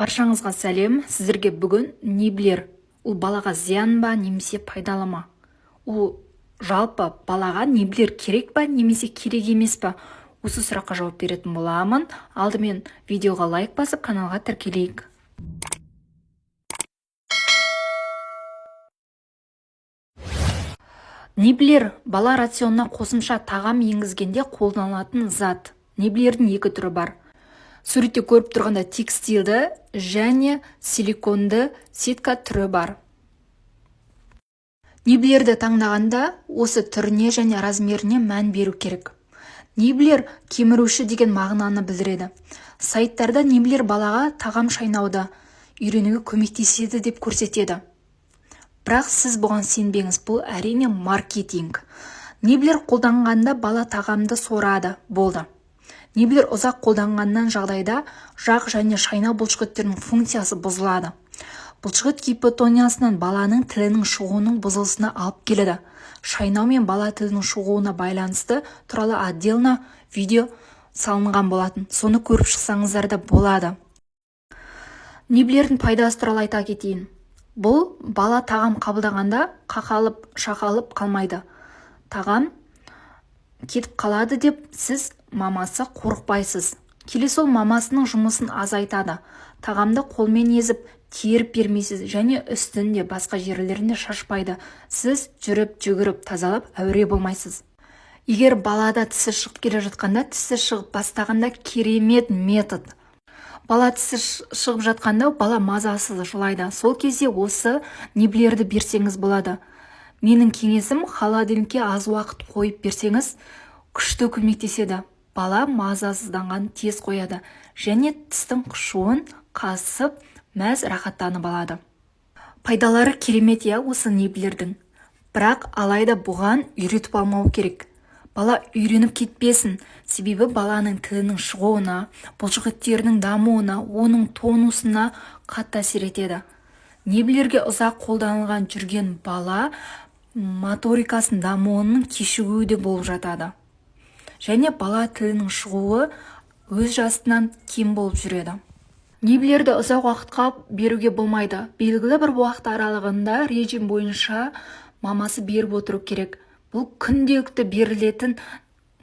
Баршаңызға сәлем! Сіздерге бүгін ниблер ол балаға зиян ба немесе пайдалы ма? Ол жалпы балаға ниблер керек па немесе керек емес па? Осы сұраққа жауап беретін боламын. Алдымен видеоға лайк басып, каналға тіркелейік. Ниблер бала рационына қосымша тағам енгізгенде қолданылатын зат. Ниблердің екі түрі бар. Суретте көріп тұрғанда текстилді және силиконды сетка түрі бар. Ниблерді таңдағанда осы түріне және размеріне мән беру керек. Ниблер кеміруші деген мағынаны білдіреді. Сайттарда ниблер балаға тағам шайнауды үйренуге көмектеседі деп көрсетеді. Бірақ сіз бұған сенбеңіз, бұл әрине маркетинг. Ниблер қолданғанда бала тағамды сорады, болды. Ниблер ұзақ қолданғаннан жағдайда жақ және шайнау бұлшықеттерінің функциясы бұзылады. Бұлшықет гипотониясынан баланың тілінің шығуының бұзылысына алып келеді. Шайнау мен бала тілінің шығуына байланысты туралы отдельно видео салынған болатын. Соны көріп шықсаңыздар да болады. Ниблердің пайдасы туралы айта кетейін. Бұл бала тағам қабылдағанда қақалып, шақалып қалмайды. Тағам кетіп қалады деп сіз мамасы қорықпайсыз. Келесі ол мамасының жұмысын азайтады. Тағамды қолмен езіп, теріп бермейсіз және үстінде басқа жерлерінде шашпайды. Сіз жүріп, жүгіріп, тазалап әуре болмайсыз. Егер балада тісі шығып келе жатқанда, тісі шығып бастағанда керемет метод. Бала тісі шығып жатқанда бала мазасыз жылайды. Сол кезде осы ниблерді берсеңіз болады. Менің кеңесім, холодильникке аз уақыт қойып берсеңіз, күшті көмектеседі. Бала мазасызданған тез қояды және тістің қышуын қасып, мәз рахаттанып алады. Пайдалары керемет, иә, осы ниблердің. Бірақ алайда бұған үйретіп алмау керек. Бала үйреніп кетпесін, себебі баланың тілінің шығуына, бұлшықеттерінің дамуына, оның тонусына қатты әсер етеді. Ниблерге ұзақ қолданылған жүрген бала моторикасының дамуының кешігуі де болып жатады. Және бала тілінің шығуы өз жасынан кем болып жүреді. Ниблерді ұзақ уақытқа беруге болмайды. Белгілі бір уақыт аралығында режим бойынша мамасы беріп отыру керек. Бұл күнделікті берілетін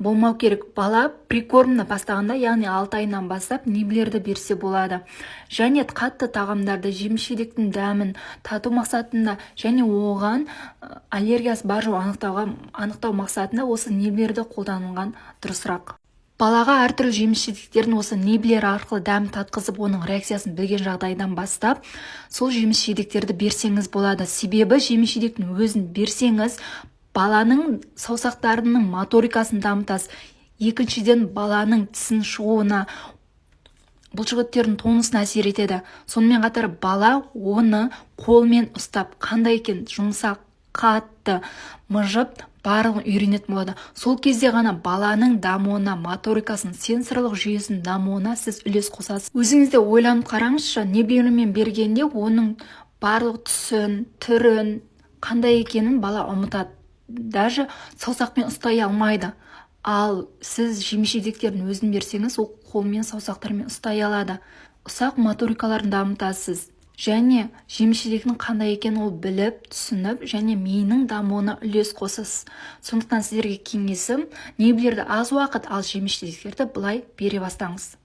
болмау керек. Бала прикормны бастағанда, яғни 6 айынан бастап ниблерді берсе болады. Және қатты тағамдарды, жеміс-жидектің дәмін тату мақсатында және оған аллергиясы бар жоқ анықтау мақсатында осы ниблерді қолданылған дұрысырақ. Балаға әртүрлі жеміс-жидектердің осы ниблер арқылы дәм татқызып, оның реакциясын білген жағдайдан бастап, сол жеміс-жидектерді берсеңіз болады. Себебі жеміс-жидектің өзін берсеңіз, баланың саусақтарының моторикасын дамытасыз. Екіншіден, баланың тісін шығуына, бұлшықеттердің тонусына әсер етеді. Сонымен қатар бала оны қолмен ұстап, қандай екен, жұмсақ, қатты, мыжып, барлығын үйренетін болады. Сол кезде ғана баланың дамуына, моторикасын, сенсорлық жүйесінің дамуына сіз үлес қосасыз. Өзіңіз де ойланып қараңызшы, ниблермен бергенде оның барлық түсін, түрін, қандай екенін бала ұмытады. Даже саусақпен ұстай алмайды. Ал сіз жеміс-жидектердің өзін берсеңіз, ол қолмен, саусақтармен ұстай алады. Ұсақ моторикаларын дамытасыз. Және жеміс-жидектің қандай екенін ол біліп, түсініп және миының дамуына үлес қосасыз. Сондықтан сіздерге кеңесім, ниблерді аз уақыт, ал жеміс-жидектерді былай бере бастаңыз.